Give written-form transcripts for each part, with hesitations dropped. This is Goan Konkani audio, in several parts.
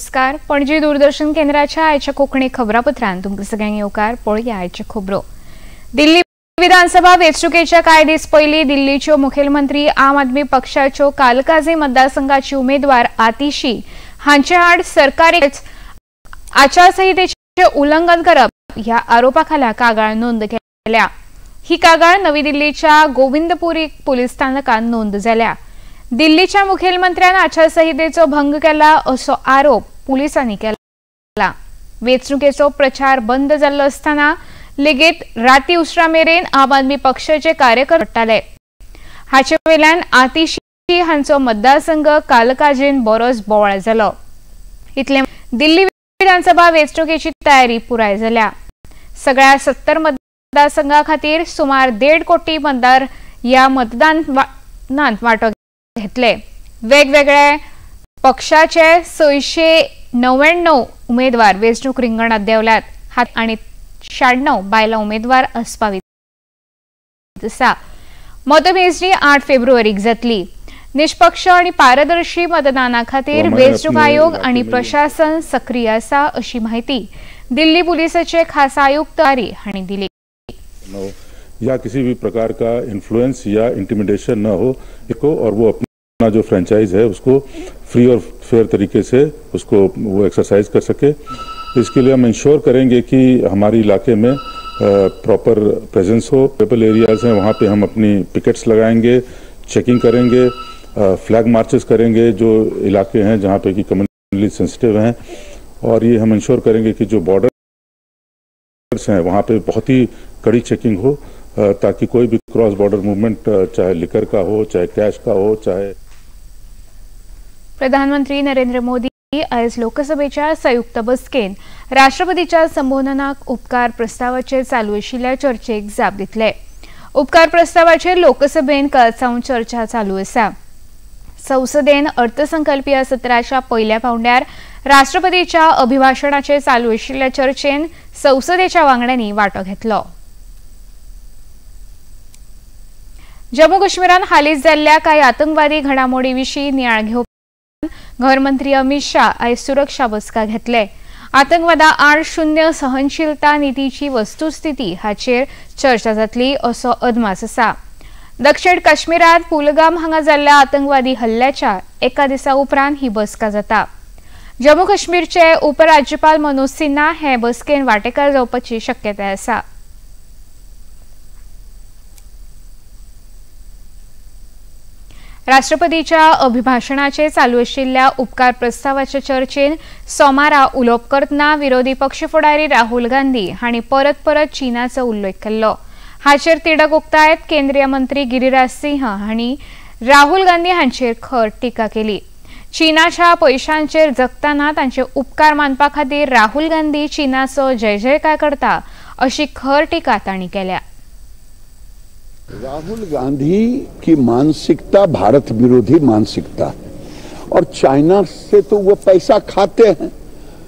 नमस्कार, पणजी दूरदर्शन केंद्राच्या आयच्या कोंकणी खबरापत्रांत तुमकां सगळ्यांक येवकार. पळोवया आयच्यो खबरो. दिल्ली विधानसभा वेंचणुकेच्या कांय दीस पयलीं दिल्लीच्यो मुखेलमंत्री आम आदमी पक्षाच्यो कालकाजी मतदारसंघाची उमेदवार आतिशी हांचे आड सरकारी आचारसंहितेचें उल्लंघन करप ह्या आरोपा खाला कागाळ नोंद केल्या. ही कागाळ नवी दिल्लीच्या गोविंदपुरी पोलीस स्थानकांत नोंद जाल्या. दिल्लीच्या मुखेलमंत्र्यान आचारसंहितेचो भंग केला असो आरोप पुलिसांनी केला. वेंचणुकेचो प्रचार बंद जाल्लो आसतना लेगीत राती उसरा मेरेन आम आदमी पक्षाचे कार्यकर्ते पडटाले. हाचे वयल्यान आतिशी हांचो मतदारसंघ कालकाजीन बरोच बोवाळ जालो. इतले दिल्ली विधानसभा वेंचणुकेची तयारी पुराय जाल्या. सगळ्या 70 मतदारसंघा खातीर सुमार 1.5 कोटी मतदार ह्या मतदानांत वांटो घेतले. वेगवेगळे पक्षाचे 699 उमेदवार वेंचणूक रिंगणात देंवल्यात आनी 96 बायलां उमेदवार आस्पावीत आसा. मतमेजणी 8 फेब्रुवारीक जातली. निष्पक्ष आणि पारदर्शी मतदाना खातीर वेंचणूक आयोग आणि प्रशासन सक्रिय आसा अशी माहिती दिल्ली पुलिसाचे खास आयुक्त आरी हांणी दिली. या किसी भी प्रकार का इन्फ्लुएंस या इंटिमिडेशन न हो को, और वो अपना जो फ्रेंचाइज है उसको फ्री और फेयर तरीके से उसको वो एक्सरसाइज कर सके. इसके लिए हम इंश्योर करेंगे कि हमारे इलाके में प्रॉपर प्रेजेंस हो. पेपल एरियाज़ हैं वहाँ पे हम अपनी पिकेट्स लगाएंगे, चेकिंग करेंगे, फ्लैग मार्चेस करेंगे जो इलाके हैं जहाँ पे कि कम्युनली सेंसिटिव हैं. और ये हम इंश्योर करेंगे कि जो बॉर्डर्स हैं वहाँ पे बहुत ही कड़ी चेकिंग हो, ताकि कोई भी क्रॉस बॉर्डर मूवमेंट चाहे लिकर का हो, चाहे कैश का हो, चाहे. प्रधानमंत्री नरेंद्र मोदी आयज लोकसभेच्या संयुक्त बसकेन राष्ट्रपतीच्या संबोधनाक उपकार प्रस्तावाचेर चालू आशिल्ल्या चर्चेक जाप दितले. उपकार प्रस्तावाचेर लोकसभेन काल सावन चर्चा चालू आसा. संसदेन अर्थसंकल्पीय सत्राच्या पयल्या पावंड्यार राष्ट्रपतीच्या अभिभाशणाचेर चालू आशिल्ल्या चर्चेन संसदेच्या वांगड्यांनी वांटो घेतलो. जम्मू काश्मीरान हालींच जाल्ल्या कांय आतंकवादी घडामोडी विशीं नियाळ घेवपाक घरमंत्री अमित शाह आयज सुरक्षा बसका घेतले. आतंकवादा आड शून्य सहनशीलता नितीची वस्तुस्थिती हाचेर चर्चा जातली असो अदमास आसा. दक्षिण काश्मीरांत पुलगाम हांगा जाल्ल्या आतंकवादी हल्ल्याच्या एका दिसा उपरांत ही बसका जाता. जम्मू काश्मीरचे उपराज्यपाल मनोज सिन्हा हे बसकेन वांटेकार जावपाची शक्यताय आसा. राष्ट्रपतीच्या अभिभाशणाचेर चालू आशिल्ल्या उपकार प्रस्तावाच्या चर्चेन सोमारा उलोवप करतना विरोधी पक्ष फुडारी राहुल गांधी हांणी परत परत चीनाचो उल्लेख केल्लो. हाचेर तिडक उक्तायत केंद्रीय मंत्री गिरिराज सिंह हांणी राहुल गांधी हांचेर खर टिका केली. चीनाच्या पयशांचेर जगतना तांचे उपकार मानपा खातीर राहुल गांधी चीनाचो जय जयकार करता अशी खर टिका तांणी केल्या. राहुल गांधी की मानसिकता भारत विरोधी मानसिकता, और चाइना से तो वो पैसा खाते हैं,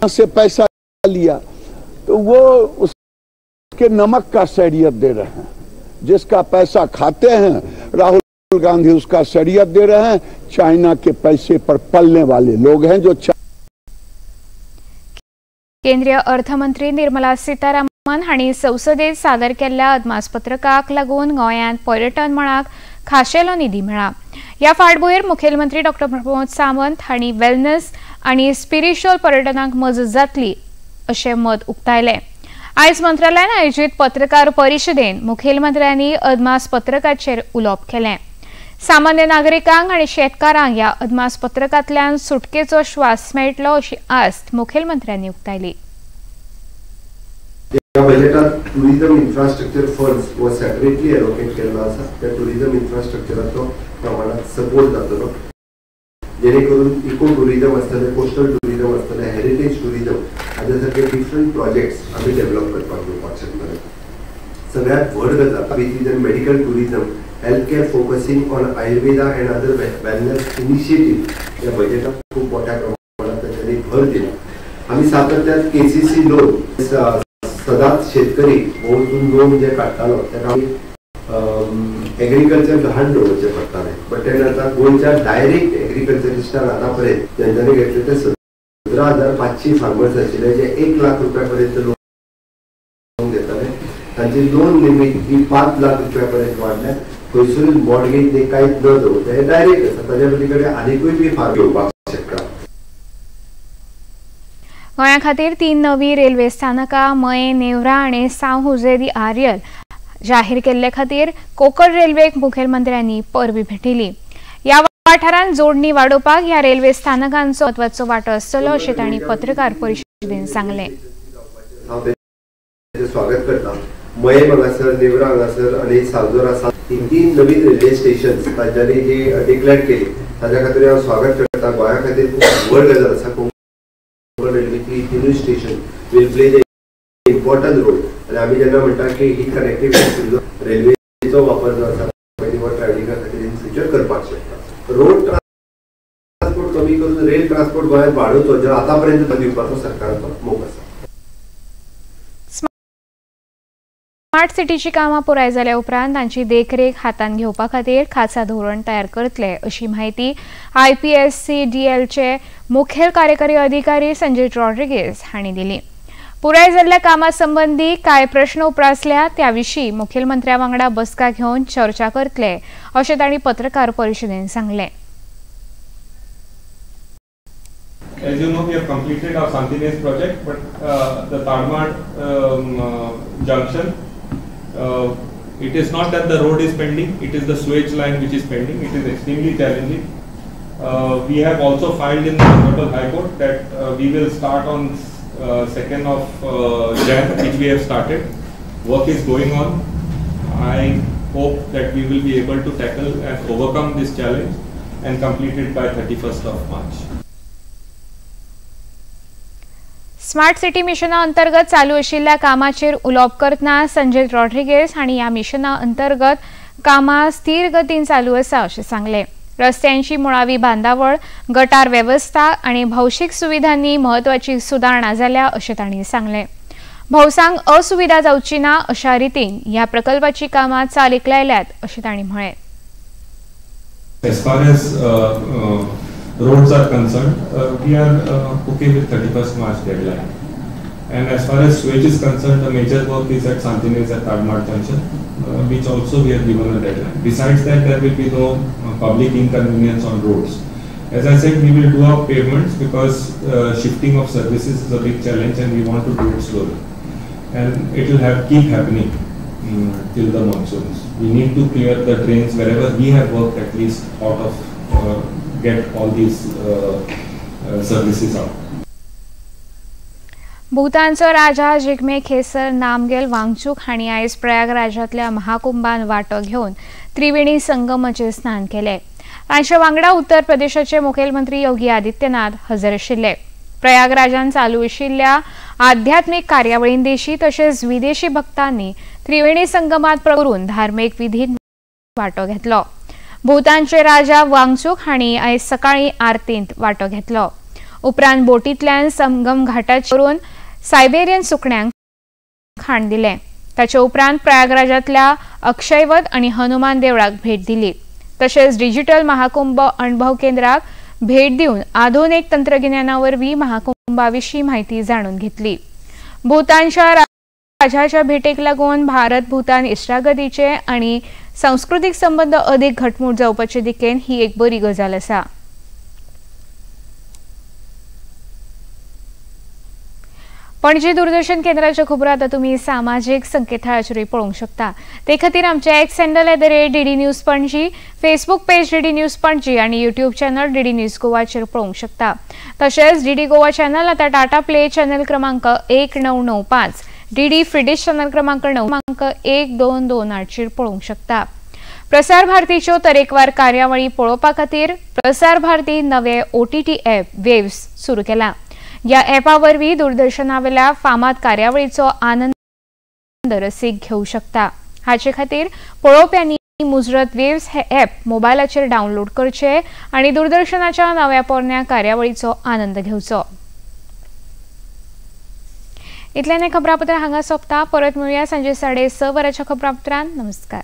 से पैसा लिया तो वो उसके नमक का शरीयत दे रहे हैं. जिसका पैसा खाते हैं राहुल गांधी उसका शरीयत दे रहे हैं. चाइना के पैसे पर पलने वाले लोग हैं जो. केंद्रीय अर्थमंत्री निर्मला सीतारामन हांणी संसदेत सादर केल्ल्या अदमासपत्रकाक लागून गोंयांत पर्यटन मळाक खाशेलो निधी मेळ्ळा. ह्या फाटभूंयेर मुखेलमंत्री डॉ प्रमोद सावंत हांणी वेलनेस आनी स्पिरिच्युअल पर्यटनाक मजत जातली अशें मत उक्तायलें. आयज मंत्रालयान आयोजीत पत्रकार परिशदेन मुखेलमंत्र्यांनी अदमासपत्रकाचेर उलोवप केलें. सामान्य नागरिकांक आनी शेतकारांक ह्या अदमासपत्रकांतल्यान सुटकेचो श्वास मेळटलो अशी आस्त मुखेलमंत्र्यांनी उक्तायली. ह्या बजेटात टुरिझम इन्फ्रास्ट्रक्चर फंड्स हो सेपरेटली एलोकेट केल्लो आसा. त्या टुरिझम इन्फ्रास्ट्रक्चराचो प्रमाणात सपोर्ट जातलो, जेणे करून इको टुरिझम आसतलें, कोस्टल टुरिझम आसतलें, हेरिटेज टुरिझम हाज्या सारके डिफरंट प्रोजेक्ट्स आमी डेव्हलप करपाक घेवपाक शकतले. सगळ्यात व्हड गजाल which is medical tourism, health care focusing on Ayurveda and other wellness initiative ह्या बजेटात खूब मोठ्या प्रमाणात तांच्यांनी भर दिला. आमी सातत्यान केसीसी लोन, सदांच शेतकरी वचून लोन जे काडटालो ताका एग्रीकल्चर घाण दवरचें पडटालें, बट तेणें आतां गोंयच्या डायरेक्ट एग्रीकल्चरिस्टाक आतां पर्यंत जेंच्यांनी घेतले ते 17,500 फार्मर्स आशिल्ले जे 1 लाख रुपया पर्यंत लोन घेताले, तांची लोन लिमीट ही 5 लाख रुपया पर्यंत वाडल्या. खंयसरूच मॉर्गेज ते कांयच न दवरता, हे डायरेक्ट आसा. ताज्या पली कडेन आनिकूय बी फार्म घेवपाक शकता. गोंया खातीर 3 नवी रेल्वे स्थानकां मये, नेवरा आनी सांव हुजे दी आर्यल जाहीर केल्ले खातीर कोकण रेल्वेक मुखेलमंत्र्यांनी परबी भेटयली. ह्या वाठारांत जोडणी वाडोवपाक ह्या रेल्वे स्थानकांचो म्हत्वाचो वांटो आसतलो अशें तांणी पत्रकार परिशदेन सांगलें. हांव तांचें स्वागत करता. मये हांगासर, नेवरा हांगासर आनी सावजोर आसा ही 3 नवीन रेल्वे स्टेशन तांच्यांनी जी डिक्लेअर केली ताच्या खातीर हांव स्वागत करता. गोंया खातीर खूब व्हड गजाल आसा. कोंकण रेल्वेची 3 station will play the important role. आनी आमी जेन्ना म्हणटा की ही कनेक्टिविटी रेल्वेचो वापर जो आसा पयलीं हो ट्रॅव्हलिंगा खातीर इन फ्युचर करपाक शकता. रोड ट्रान्सपोर्ट कमी करून रेल ट्रान्सपोर्ट गोंयांत वाडोवचो जो आतां पर्यंत दिवपाचो सरकाराचो मोग आसा. स्मार्ट सिटीची कामां पुराय जाल्या उपरांत तांची देखरेख हातांत घेवपा खातीर खासा धोरण तयार करतले अशी म्हायती IPSCDLचे मुखेल कार्यकारी अधिकारी संजय रॉड्रिगेज हांणी दिली. पुराय जाल्ल्या कामा संबंदी कांय प्रश्न उप्रासल्या त्या विशीं मुखेलमंत्र्या वांगडा बसका घेवन चर्चा करतले अशें तांणी पत्रकार परिशदेन सांगलें. As you know, we have completed our Santinez project, but the Tadmad junction, it is not that the road is pending, it is the sewage line which is pending. It is extremely challenging. We have also filed in the Honorable High Court that we will start on 2nd of Jan, which we have started. Work is going on. I hope that we will be able to tackle and overcome this challenge and complete it by 31st of March. Smart city मिशना अंतर्गत चालू आशिल्ल्या कामाचेर उलोवप करतना संजय रॉड्रिगेज हांणी ह्या मिशना अंतर्गत कामां स्थिर गतीन चालू आसा अशें सांगलें. रस्त्यांची मुळावी बांदावळ, गटार वेवस्था आनी भौशीक सुविधांनी म्हत्वाची सुदारणा जाल्या अशें तांणी सांगलें. भौसांक असुविधा जावची ना अशा रितीन ह्या प्रकल्पाची कामां चालीक लायल्यात अशें तांणी म्हळें. As far as roads are concerned, we are okay with 31st March deadline. And as far as sewage is concerned, the major work is at Santinez at Tadmad junction, which also we have given a deadline. Besides that, there will be no public inconvenience on roads. As I said, we will do our pavements because shifting of services is a big challenge and we want to do it slowly. And it will keep happening till the monsoons. We need to clear the drains wherever we have worked, at least out of get all these services out. भूतानचो राजा जिग्मे खेसर नामगेल वांगचूक हांणी आयज प्रयागराजांतल्या महाकुंभान वांटो घेवन त्रिवेणी संगमाचेर स्नान केलें. तांच्या वांगडा उत्तर प्रदेशाचे मुखेलमंत्री योगी आदित्यनाथ हजर आशिल्ले. प्रयागराजान चालू आशिल्ल्या आध्यात्मीक कार्यावळीन देशी तशेंच विदेशी भक्तांनी त्रिवेणी संगमात करून धार्मीक विधींत वांटो घेतलो. भूतानचे राजा वांगचूक हांणी आयज सकाळीं आरतींत वांटो घेतलो. उपरांत बोटींतल्यान संगम घाटाचेर करून सायबेरियन सुकण्यांक खाण दिलें. ताचे उपरांत प्रयागराजांतल्या अक्षयवत आनी हनुमान देवळाक भेट दिली. तशेंच डिजिटल महाकुंभ अणभव केंद्राक भेट दिवन आधुनीक तंत्रगिन्याना वरवीं महाकुंभा विशीं म्हायती जाणून घेतली. भूतानच्या राजाच्या भेटेक लागून भारत भूतान इश्टागतीचे आनी सांस्कृतीक संबंद अदीक घटमूट जावपाचे दिकेन ही एक बरी गजाल आसा. पणजी दूरदर्शन केंद्राच्यो खबरो आतां तुमी सामाजीक संकेतथळाचेरूय पळोवंक शकता. ते खातीर आमचे X handle @DD News Panaji, Facebook page DD News Panaji आनी यूट्यूब चॅनल DD news गोवाचेर पळोवंक शकता. तशेंच DD Goa channel आतां टाटा प्ले चॅनल क्रमांक 1995, DD फ्रिडिश चॅनल क्रमांक 1228 पळोवंक शकता. प्रसार भारतीच्यो तरेकवार कार्यावळी पळोवपा खातीर प्रसार भारती नवे OTT app waves सुरू केला. ह्या ॲपा वरवीं दूरदर्शनावेल्या फामाद कार्यावळीचो आनंद रसीक घेवंक शकता. हाचे खातीर पळोवप्यांनी मुजरत वेव्स हे ॲप मोबायलाचेर डावनलोड करचे आनी दूरदर्शनाच्या नव्या पोरण्या कार्यावळीचो आनंद घेवचो. इतल्यान खबरापत्र हांगा सोंपता. परत मेळुया सांजे 6:30 वरांच्या खबरापत्रान. नमस्कार.